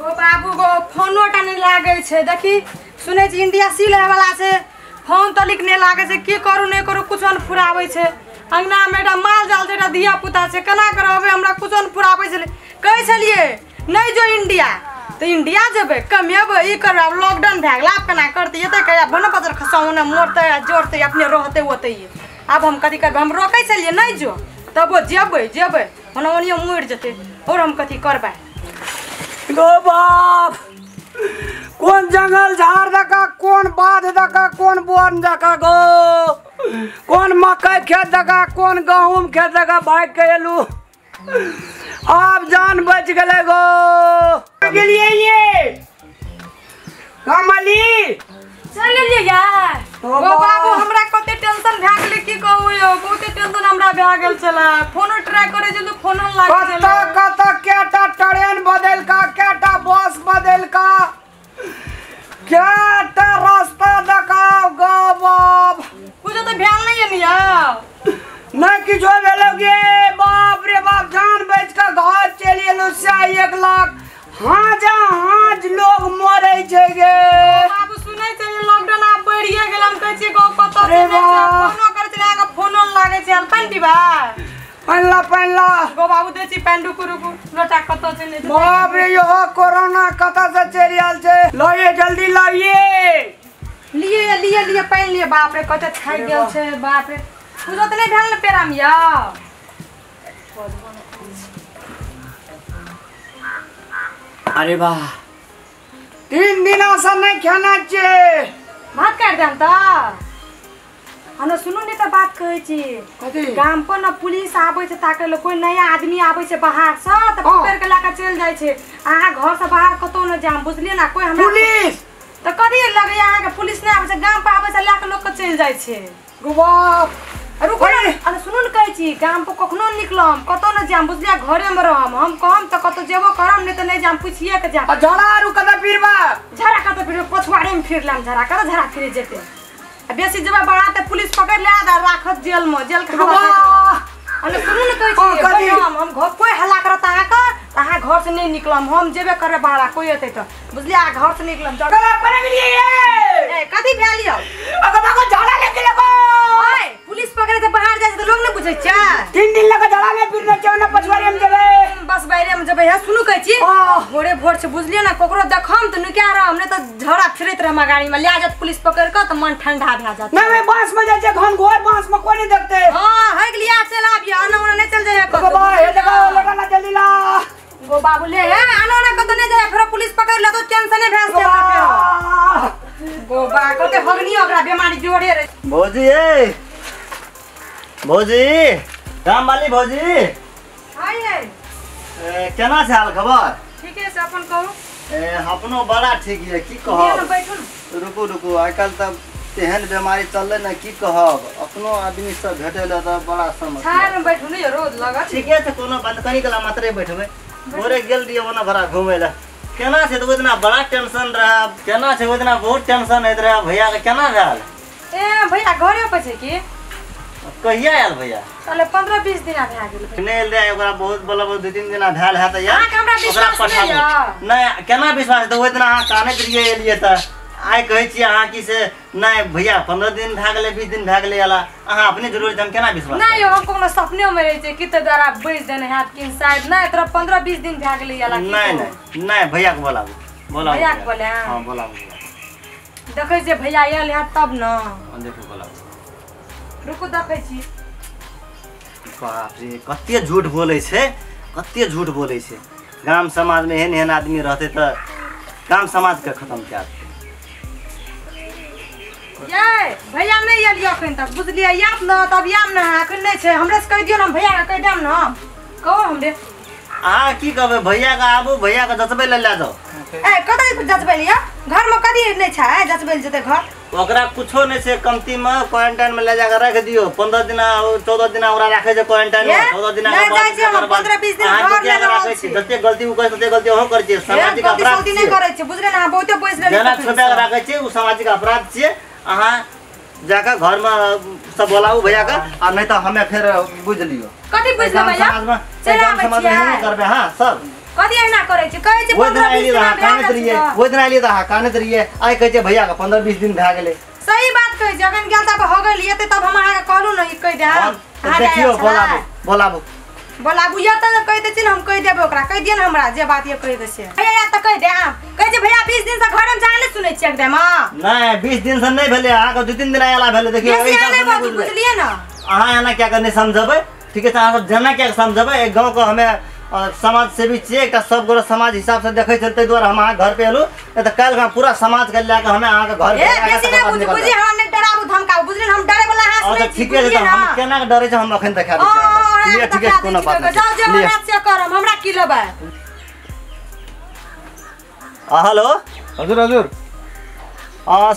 गो बाबू गो फोनो टा नहीं लागे छे। देखी सुनै छी इंडिया सील होय वाला छे, फोन तो लिखने लागे छे, की करू नहीं करू कुछो न फुराबै छे। अंगना में एकटा माल जाल छे, एकटा धिया पुता छे, केना करबै, हमरा कुछो न फुराबै छे। कहै छलियै नहीं जो इंडिया तो इंडिया जेबै कमेबै ई करबै, आब लॉकडाउन भए गेल, आब केना करतै, एतै कहिया बन पतर खसाउ ने मरतै आ जोड़तै अपने रहतै ओतै। आब हम कथी करबै, हम रोकै छलियै नहीं जो तबो जेबै जेबै ओना ओनियो मरि जेतै और हम कथी करबै। गो बाप कोन जंगल झाड़ दका, कोन बाध दका, कोन बोन दका गो, कोन मकई खेत दका, कोन गहूम खेत दका भाग के एलू, आब जान बच गेलै गो। गेलियै ये कमली चल गेलियै यार। गो बाबू हमरा कते टेंशन भए गेलै की कहू यौ, बहुते टेंशन हमरा भए गेल छला। फोनो ट्राई करे छलु फोनो लागे छला। कत कत केटा ट्रेन बदल का, केटा बस बदल का, केटा रास्ता दका गो बाप। कुछो तो भेल नहीं है यौ। नहीं किछो भेलो गे बाप रे बाप, जान बच के घर चलि एलु से 1 लाख। हाँ जा हाँ लोग मरे छे गे। बाबू सुनै छै लॉकडाउन आब बढ़िए गेल, हम कहै छियै गो कत छै फोनो करै छलै अहाँके फोनो लागे छै। पानि पीबा? पानि ला गो बाबू दै छी पानि। रुकू रुकू लोटा कत छै नहि। बाप रे यो कोरोना कत से चलि आयल छै। लाइए जल्दी लाइए, लिए लिए लिए पानि लिए। बाप रे कते थाकि गेल छै बाप रे। कुछो तऽ नहि भेल ने पेराम यौ? अरे वाह 3 दिन से नहीं खाना छे। भात काटि देम तऽ हमरा सुनू ने तऽ बात कहै छी। गाम पर ने पुलिस आबै छै ताकै लए, कोई नया आदमी आबै छै बाहर से तऽ पकड़ के लए कऽ चलि जाइ छै। अहाँ घर से बाहर कतौ नहि जाम बुझलियै ने। कोई हमरा पुलिस तऽ कथी लगैया अहाँके? पुलिस नहि आबै छै गाम पर, आबै छै लए कऽ लोक के चलि जाइ छै। गो बाप रुकू ने, अरे सुनू ने कहै छी गाम पर कखनो निकलम कतौ नहि जाम बुझलियै, घरे में रहम। हम कहम तऽ कतौ जेबो करम नहि तऽ नहि जाम, पुछिए के जाम। झड़ा आरू कतऽ फिरबा? झड़ा कतऽ फिरबै, पछुआरे में फिर लेम। झड़ा कतऽ झड़ा फिरे जेतै? आ बेसी जेबै बड़ा तऽ पुलिस पकड़ि लेत आ राखत जेल में, जेल के हवा खाइत। अरे सुनू ने कहै छी हम घर कोई हल्ला करत अहाँके तऽ अहाँ घर से नहि निकलम, हम जेबे करबै बड़ा कोई एतै तऽ बुझलियै, अहाँ घर से निकलम। कथी भेल यौ? पुलिस पकड़े तऽ बाहर जाइ छै तऽ लोग नहि बुझै छै। 3 दिन लगे झड़ा में फिरने छै ने पछुआरी में जेबै, बस बाहरे में जेबै। हे सुनू कहै छी भोरे भोर छै बुझलियै ने, ककरो देखम तऽ नुका रहम नहि तऽ झड़ा फिरैत रहम गाड़ी में, लए जायत पुलिस पकड़ कऽ तऽ मन ठंडा भए जायत। नहीं बांस में जाइ छै, घन घोर बांस में कोई नहीं देखते। हां है गेलियै चल आबियै, आना ओना नहि चल जाइए कतौ। हे देखो लोटा ला जल्दी ला। गो बाबू ले हे आना ओना कतौ नहि जाइए, फेरो पुलिस पकड़ लेत टेंशने भए जेतै हमरा फेरो। गो बा कते हगनी ओकरा बेमारी जोड़े रे। भौजी ए भौजी, गाम वाली भौजी। हाय है केना छै हाल खबर? ठीके छै, अपन कहू। ए अपनो बड़ा ठीक है, की कहब। बैठू रुकू रुकू, आइ काल्हि तऽ तेहन बीमारी चललै ने की कहब, अपनो आदमी सब भेटै लए तऽ बड़ा समस्या। छाया में बैठू ने रोज लगत। ठीके छै कोनो बात, कनी कला मात्रे बैठबै। भोरे गेल रहियै ओना भरा घुमै लए, केना छै तऽ ओहि दिना बड़ा टेंशन रहै, केना छै ओहि दिना बहुत टेंशन होइत रहै। भैया के केना भेल? ए भैया घरे पर छै की? कहिया आयल भैया? चले 15-20 दिन भए गेल। नहि आयल रहै ओकरा बहुत मतलब 2-3 दिन भेल हैत यार। अहाँके हमरा विश्वास नहि यऽ? नहि केना विश्वास हेतै, ओहि दिना अहाँ कानैत रहियै एलियै तऽ आइ कहै छियै अहाँ की से नहि भैया 15 दिन भए गेलै 20 दिन भए गेलै अला, अहाँ अपने जरूर हम केना विश्वास? नहि यौ हम कोनो सपने में रहै छियै कि तऽ द्वारा बैस देने हैत कि शायद। नहि तोरा 15-20 दिन भए गेलै अला। नहि नहि नहि भैया के बोलाबू, बोलाबू भैया के बोलाब। हां बोलाबू, देखै छियै भैया आयल हैत तब न। देखू बोलाबू, रुकू देखै छी। बाप रे कते झूठ बोलै छै, कते झूठ बोलै छै। गाम समाज में एहन एहन आदमी रहतै तऽ गाम समाज के खत्म कए देतै। ये भैया नहि आयल यऽ अखन तक बुझलियै, आयत ने तब आयब ने, अखन नहि छै। हमरे से कहि दियौ ने, हम भैया के कहि देब ने। कहू हमरे। अहाँ की कहबै भैया के? आबू भैया के जचबै लए लए जाउ। ए कतऽ जचबै लए? घर में कदी नहि छै जचबै लए जेतै घर? ओकरा कुछो नहि छै, कमती में क्वारंटाइन में ले जाके रख दियौ। 15 दिना 14 दिना ओकरा राखै छै क्वारंटाइन में, 14 दिना के बाद 15-20 दिन घर में राखै छै। जते गलती उ करै तते गलती अहूँ करै छियै। सामाजिक अपराध नहि करै छै बुझलियै ने, अहाँ बहुते पैसा लेने जेना छुपा के राखै छियै उ सामाजिक अपराध छियै। अहाँ जाके घर में सब बोलाबू भैया के, आ नहीं तऽ हमे फेर बुझि लियौ। कथी बुझि लेबै? चलि आबै छियै। करबै हां सब। कथी एना करै छी कहै छी 15 20 दिन कानैत रहियै ओहि दिन आइलियै तऽ अहाँ कानैत रहियै आइ कहै छै भैया के 15 20 दिन भए गेलै सही बात कहै छी अखन गेल तब हो गेल एते तब हम अहाँके कहलु न ई कहि देब देखियौ बोलाबू बोलाबू बोलाबू या तऽ कहि दै छी ने हम कहि देबै ओकरा कहि दिअ ने हमरा जे बात ये कहि दै छै भैया या तऽ कहि देब कहै छै भैया 20 दिन से घरमे जान नहि सुनै छियै एकदम नहि 20 दिन से नहि भेलै अहाँके 2 3 दिन आयला भेलै देखियौ बुझलियै ने अहाँ एना क्या के नहि समझबै ठीक छै अहाँ सब जेना क्या समझबै एक गाँव के हमे समाज सेवी छियै एकटा सब गोरा समाज हिसाब से देखै छै ताहि दुआरे हम अहाँ घर पे एलहुँ नहि तऽ काल्हि हम पूरा समाज के लए कऽ हमे अहाँके घर पे हमरा नहि डराबू धमकाबू बुझलियै हम डरे वाला अहाँ से ठीक छै तऽ हम केना के डरे छै हम अखन देखा दै छी लिअ ठीक छै कोनो बात नहि जाउ जे हमरा से करम हमरा की लेबै हेलो हजुर हजुर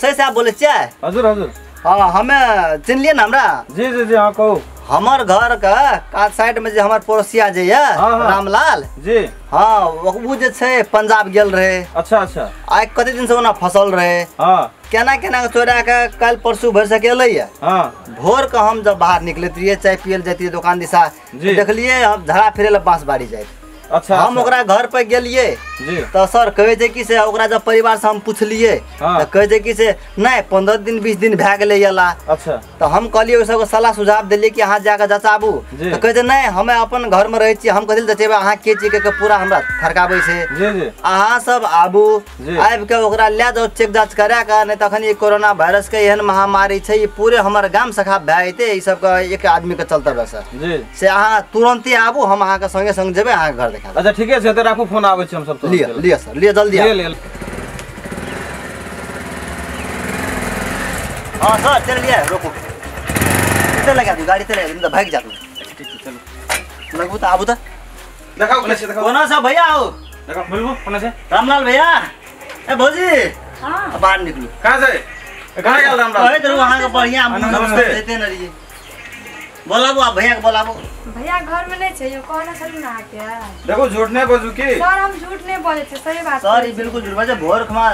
सही साहब बोलै छियै हजुर हजुर हाँ हमे चिन्हलियै ने हमरा जी जी जी हाँ कहू हमर घर के कात साइड में जे हमर पड़ोसिया जे ये रामलाल जी हाँ वो जे छै पंजाब गेल रहे अच्छा अच्छा आइ कते दिन से ओना फसल रहे हाँ केना केना चोरा के काल्हि परसू भरि सके एलै हाँ भोर के हम जब बाहर निकलैत रहियै चाय पियै लए जैतियै दोकान दिशा देखलियै हम झड़ा फिरे लए बाँस बाड़ी जाइत अच्छा हम ओकरा घर पर गेलियै तऽ सर कहै छै कि से ओकरा जब परिवार से हम पुछलियै तऽ कहै छै कि से नहि 15 दिन 20 दिन भए गेलै अयला अच्छा तऽ हम कहलियै ओहि सबके सलाह सुझाव देलियै कि अहाँ जाकऽ जचाबू तऽ कहै छै नहि हमे अपन घरमे रहै छियै हम कथी लए जचेबै अहाँ के छियै के पूरा हमरा थरकाबै छै अहाँ सब आबू आबि कऽ ओकरा लए जाउ चेक जाँच करा कऽ नहि तखन ई कोरोना वायरस के एहन महामारी छै ई पूरे हमर गाम सखा भए जेतै ई सबके एक आदमीके चलते वैसे से अहाँ तुरन्ते आबू हम अहाँके संगे संग जेबै अहाँके घर देखा अच्छा ठीके छै तऽ राखू फोन आबै छी हम सब लिअ लिअ सर लिअ जल्दी लिअ हाँ सर चल लिअ रोकू इधर लगा दू गाड़ी चले तऽ भागि जातू ठीक छै चलू लगबू तऽ आबू तऽ देखाउ कोना छै देखाउ कोना सब भैया हो देखाउ बोलबू कोना छै रामलाल भैया ए भौजी हां बाहर निकलू कहाँ छै कहाँ गेल रामलाल कहैत रहू अहाँके बढ़िया नमस्ते देते न रहियै बोलाबू आप भैया के बोलाबू भैया घर में नहीं छै यो कहने छलू ना अहाँके देखो झूठ नहीं बजू की सर हम झूठ नहीं बजै छी सही बात सर ई बिल्कुल झूठ बजै भोर खमा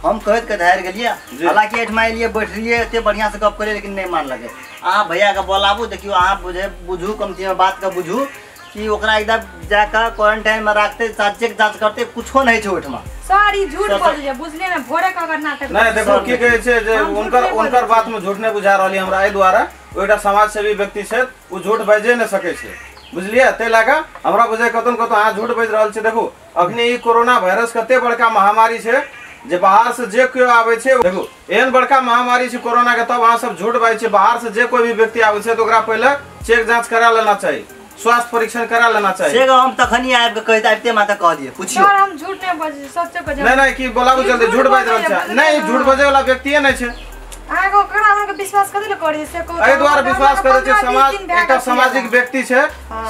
हम कहैत के धारि गेलियै हालांकि एठमा एलियै बैठलियै एते बढ़िया से गप करियै लेकिन नहीं मानलकै अहाँ भैया के बोलाबू देखियौ अहाँ बुझे बुझू कमती में बात के बुझू कि ओकरा एकदम जाके क्वारंटाइन में राखते चेक जांच करते कुछो नहीं छै ओहिठमा सर ई झूठ बजै बुझलियै ने भोरे के अगर नाटक नहीं देखो की कहै छै जे उनकर उनकर बात में झूठ नहीं बुझा रहली हमरा एहि दुआरे ओ एकटा समाजसेवी व्यक्ति छै ओ झूठ बाजि नहि सकै छै बुझलियै ताहि लए कऽ हमरा बुझाइ कतौ ने कतौ अहाँ झूठ बाजि रहल छी देखू अखनी ई कोरोना वायरस कते बड़का महामारी छै जे बाहर से जे केओ आबै छै देखू एहन बड़का महामारी छै कोरोना के तब अहाँ सब झूठ बाजै छै बाहर से जे कोई भी व्यक्ति आबै छै तऽ ओकरा पहिले चेक जाँच करा लेना चाही स्वास्थ्य परीक्षण करा लेना चाहिए से हम तखनी आबि के कहैत आबिते माता कह दिए पूछियो सर हम झूठ नहीं बजै सच्चे को नहीं नहीं की बोलाबू जल्दी झूठ बाजि रहल छै नहीं झूठ बजै वाला व्यक्तिए नहीं छै अहाँके ओकरा अहाँके विश्वास कथी लए करै छै से कहू एहि दुआरे विश्वास करै छै समाज एकटा सामाजिक व्यक्ति छै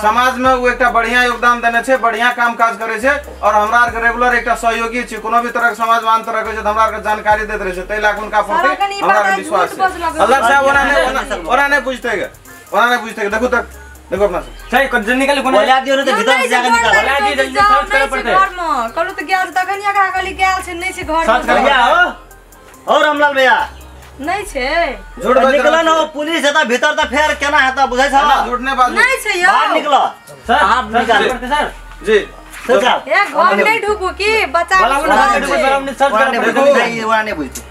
समाज में ओ एकटा बढ़िया योगदान देने छै बढ़िया काम काज करै छै और हमरा आरके रेगुलर एकटा सहयोगी छै कोनो भी तरह के समाज में आन तरह के छै तऽ हमरा आरके जानकारी दैत रहै छै ताहि लए कऽ हुनका प्रति हमरा आरके विश्वास छै अल्लाह साहब ओना नहीं ओना नहीं बुझतै गे ओना नहीं बुझतै देखू तक देखो अपना से सही जल्दी निकालू कोना बोला दियो ने त भीतर से जाके निकाल बोला दियो जल्दी सर्च करे पड़तै घर में कहलु त गेल तखन एकरा कहली गेल छै नहीं छै घर सर्च में भैया हो और रामलाल भैया नहीं छै झूठ बाजि निकल न पुलिस हेता भीतर त फेर केना हेता बुझै छ झूठ नहीं बाजू नहीं छै यौ बाहर निकल सर आप निकाल सर जी सर ए घर नहीं ढुकू की बच्चा बोलाबू ना घर ढुकू सर हमने सर्च करे पड़तै नहीं ओना नहीं बुझतै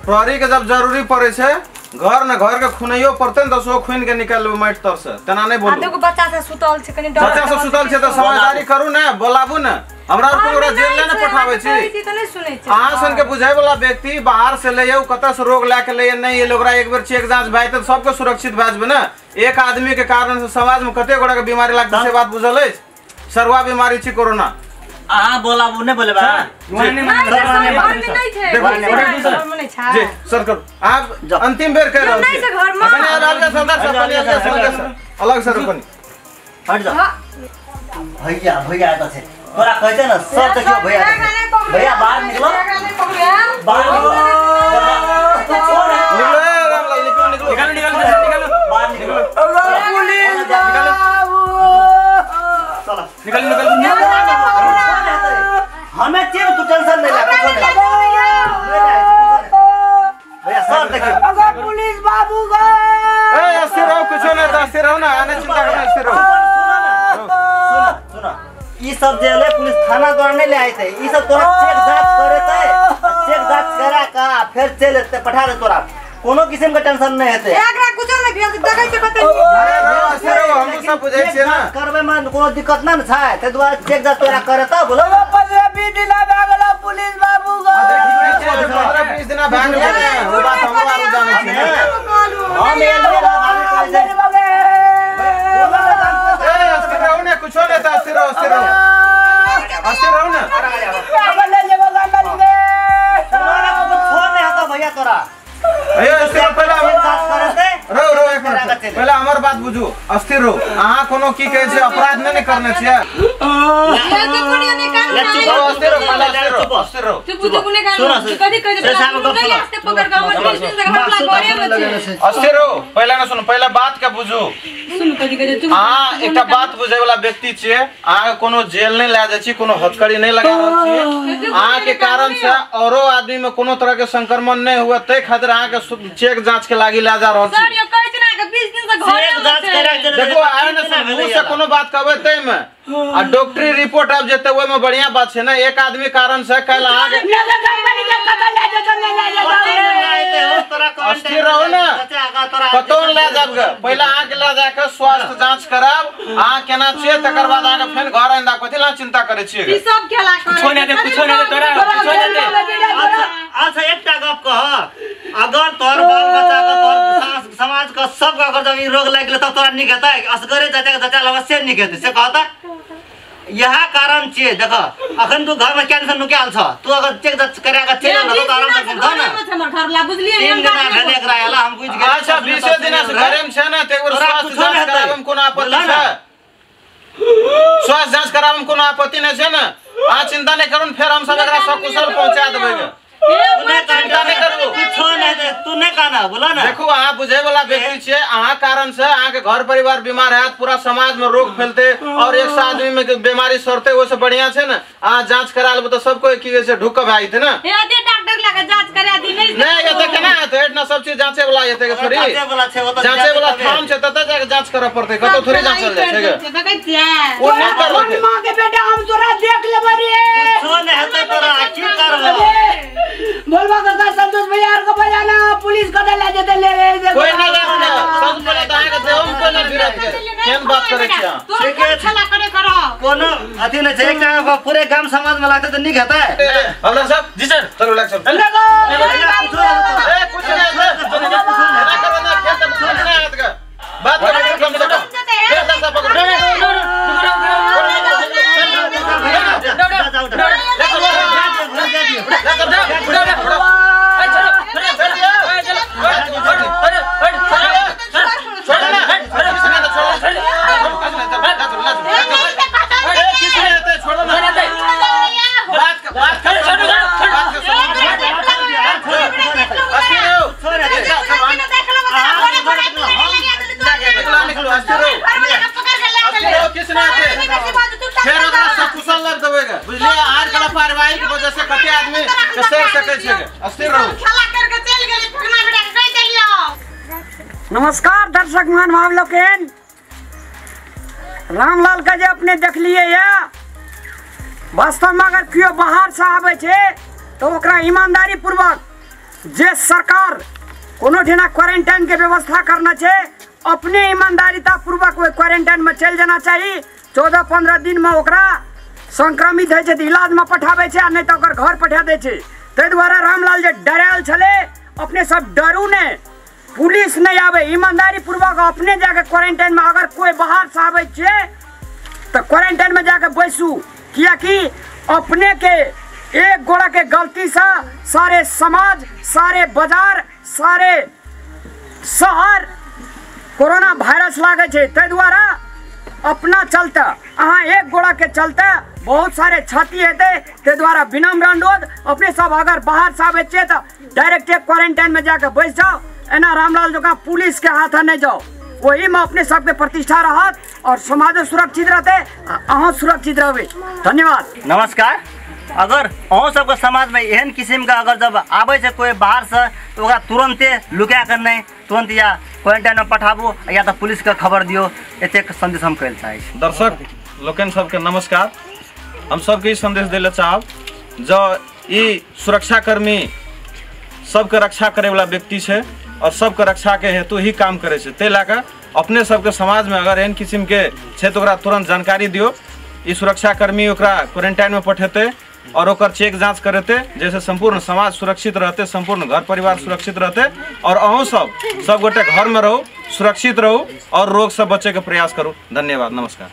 प्रहरी के जब जरूरी पड़ै छै घर न घर के खुनैयो पड़तै ने तऽ सेहो खुनि के निकालि लेबै माटि तर से तेना नहि आ बोलू देखो बच्चा सब सुतल छै कनी डर बच्चा सब सुतल छै तऽ समझदारी करू ने बोलाबू ने हमरा आर ओकरा जेल ले ने पठाबै छी तऽ नहि सुनै छी अहाँ सन के बुझाय वाला व्यक्ति बाहर से ले आउ कतऽ से रोग लए के ले नहि एल ओकरा एक बेर चेक जांच भए जेतै सबके सुरक्षित भए जेबै ने एक आदमी के कारण से समाज में कते गोटा के बीमारी लागतै से बात बुझल अछि सरवा बीमारी छै कोरोना अहाँ बोलाबू नहि बोलेबा जी सर करू आप अंतिम बेर कह रहल छी अलग सर कनी हट जा भैया भैया एतऽ छै तोरा कहै छै ने सब देखियौ भैया भैया बाहर निकलो बाहर निकलो निकलो रामलाल निकलो निकलो निकालो निकालो निकालो बाहर निकलो पुलिस बाबू चलो निकालो निकालो हमें चीज तू टेंशन नहीं ले भैया सर देखियो अगर पुलिस बाबू गो ए स्थिर रहो कुछ नहीं तो स्थिर रहो ना आने चिंता करना स्थिर रहो सुनो सुनो ई सब जे ले पुलिस थाना द्वारा नहीं ले आते ई सब तोरा चेक जांच करेते चेक जांच करा का फिर चल एते पठा दे तोरा कोनो किस्म के टेंशन नहीं हेते एकरा कुछो नहीं भेल देखै छै कते अरे हम सब बुझै छियै ना करबै में कोनो दिक्कत ना छै ते दुआरे चेक जांच तोरा करता बोलो 15-20 दिन भए गेल पुलिस बाबू गो 15-20 दिन भए गेल ओ बात हम आरो जानै छी हम ए अस्थिर रहू ने कुछो नहीं था अस्थिर रहो अस्थिर रहो अस्थिर रहो ना ले जेबो गांडा गे तोरा कुछो नहीं होता भैया तोरा ए अस्थिर पहला रहो रहो एक मिनट पहला हमर बात बुझू अस्थिर रहो अहाँ कोनो की कहै छै अपराध नहीं ने करने छियै अस्थिर रहो पहला अस्थिर रहो चुप चुप ने कानून कथि कहै छै नहीं आस्ते पकड़ के हमर 20 दिन से घरला घरे में छै अस्थिर रहो पहला ना सुन पहला बात के बुझू सुन कथि कहै छै अहाँ एकटा बात बुझै वाला व्यक्ति छियै अहाँ कोनो जेल नहीं लए जाइ छी कोनो हथकड़ी नहीं लगा रहल छियै अहाँ के कारण से औरो आदमी में कोनो तरह के संक्रमण नहीं हुए तै खातिर अहाँ के चेक जांच के लागी ले जा रहल छी सर यो कहै छै ना के 20 दिन से घरे में छै देखो आय ने मुंह से कोनो बात कहबै तै में आ डॉक्टरी रिपोर्ट आबि जेतै ओइ में बढ़िया बात छै ना एक आदमी कारण से काल्हि अहाँ के अस्थिर रहो ना कतौ ले जाब गे पहले अहाँ के ले जाके स्वास्थ्य जांच कराब अहाँ केना छियै तकर बाद अहाँ के फेर घर आनि दा कथि ला चिंता करै छियै ई सब खेला करे कुछो नै दे कुछो नै दे तोरा कुछो नै दे अच्छा एकटा गप कह अगर तोर बाल बच्चा के तोर समाज के सब के अगर जब ई रोग लागि गेलै तब तोरा नीक हेतै असगरे जाके जचा लेबै से नीक हेतै से कहता यह कारण छियै देख अखन तू घर में कैंसर नुकायल छ तू अगर चेक जांच करा के चलि एलह त आराम से घुमतह ना हमर घर ला बुझलियै 3 दिना भेल एकरा आएला हम बुझि गेलियै अच्छा 20 दिना से घरे में छै ना त एक बेर स्वास्थ्य जांच कराबै में कोनो आपत्ति छै स्वास्थ्य जांच कराबै में कोनो आपत्ति नहीं छै ना अहाँ चिंता नहीं करू फेर हम सब एकरा सकुशल पहुंचा देबै चिंता नहीं करू कुछो नहीं दे तू नहीं कहना बोला ना देखो अहाँ बुझे वाला व्यक्ति छियै अहाँ कारण से अहाँ के घर परिवार बीमार हैत पूरा समाज में रोग फैलते और 100 आदमी में बीमारी सरते ओसे बढ़िया छै ना अहाँ जांच करा लेबै त सब कोई की कहै छै ढुक भए जेतै ना हे दे डॉक्टर लगे जांच करा दी नहीं नहीं एते केना हेतै एतना सब चीज जांचे वाला हेतै के थोड़ी जांचे वाला छै ओतऽ जांचे वाला ठाम छै ततऽ जाके जांच करऽ पड़तै कतौ थोड़ी जांचल जाइ छै देखै छियै ओ नहीं करलकै मां के बेटा हम तोरा देख लेबै रे कुछो नहीं हेतै तोरा की करबो बोलबा काका संतोष भैया आर के बजाना पुलिस कदे ले जेते ले कोई ना ले सब बोले त अहाँ के देहो में कोई ना भिड़त के केहन बात करै छी अहाँ तोरा कोन छला करे करो कोनो अथी नै छै एकटा पूरे गाम समाज में लागतै त नीक हेतै हवलदार साहब जी सर चलू लाग चलू ए कुछ नहीं ना करो ना फेर त कुछ नहीं हाथ के बात करू कम से कम फेर त सब पकड़ो नमस्कार दर्शक महानुभाव लोकनि रामलाल के जे अपने देखलिए ये वास्तव में अगर केओ बाहर से आबै छै तो ओकरा ईमानदारी पूर्वक जे सरकार कोनो ठिना क्वारेंटाइन के व्यवस्था करना छै अपने ईमानदारिता पूर्वक ओहि क्वारेंटाइन में चलि जाना चाही। 14-15 दिन में ओकरा संक्रमित होइ छै तऽ इलाज में पठाबै छै आ नहीं तऽ ओकर घर पठा दै छै। ताहि दुआरे रामलाल जे डरायल छलै अपने सब डरू ने पुलिस नहीं आवे ईमानदारी पूर्वक अपने जाके क्वारेंटाइन में अगर कोई बाहर से आबै छै तो क्वारेंटाइन में जाके बैसू कियाकि अपने के एक गोड़ा के गलती से सारे समाज सारे बाजार सारे शहर कोरोना वायरस लागै छै। ताहि दुआरे अपना चलते अहाँ एक गोड़ा के चलते बहुत सारे क्षति हेतै। ताहि दुआरे विनम्र अनुरोध अपने सब अगर बाहर से आबै छियै तऽ डायरेक्ट क्वारेंटाइन में जाके बैस जाओ एना रामलाल जकाँ पुलिस के हाथ नहीं जाओ। वही में अपने सबके प्रतिष्ठा रहत और समाजो सुरक्षित रहते अहाँ सुरक्षित रहबै। धन्यवाद। नमस्कार। अगर अहूँ सबके समाज में एहन किस्म के अगर जब आबै छै कोई बाहर से तो ओकरा तुरंते लुका के नहीं तुरंत या क्वारेंटाइन में पठाबू या तो पुलिस के खबर दियो। एतेक संदेश हम कहै चाहै छी। दर्शक लोकनि सबके नमस्कार। हम सबके ई संदेश दै लए चाहब जँ ई सुरक्षाकर्मी सबके रक्षा करैवला व्यक्ति छै और सबके रक्षा के हेतु ही काम करै छै, ताहि लए कऽ अपने सबके समाजमे अगर एहन किसिमके छै तऽ ओकरा तुरंत जानकारी दियौ। ई सुरक्षाकर्मी ओकरा क्वारेंटाइनमे पठेतै और ओकर चेक जाँच करेतै, जैसे सम्पूर्ण समाज सुरक्षित रहतै, सम्पूर्ण घर परिवार सुरक्षित रहतै। और अहूँ सब सब गोटे घरमे रहू, सुरक्षित रहू और रोगसँ बचैके प्रयास करू। धन्यवाद, नमस्कार।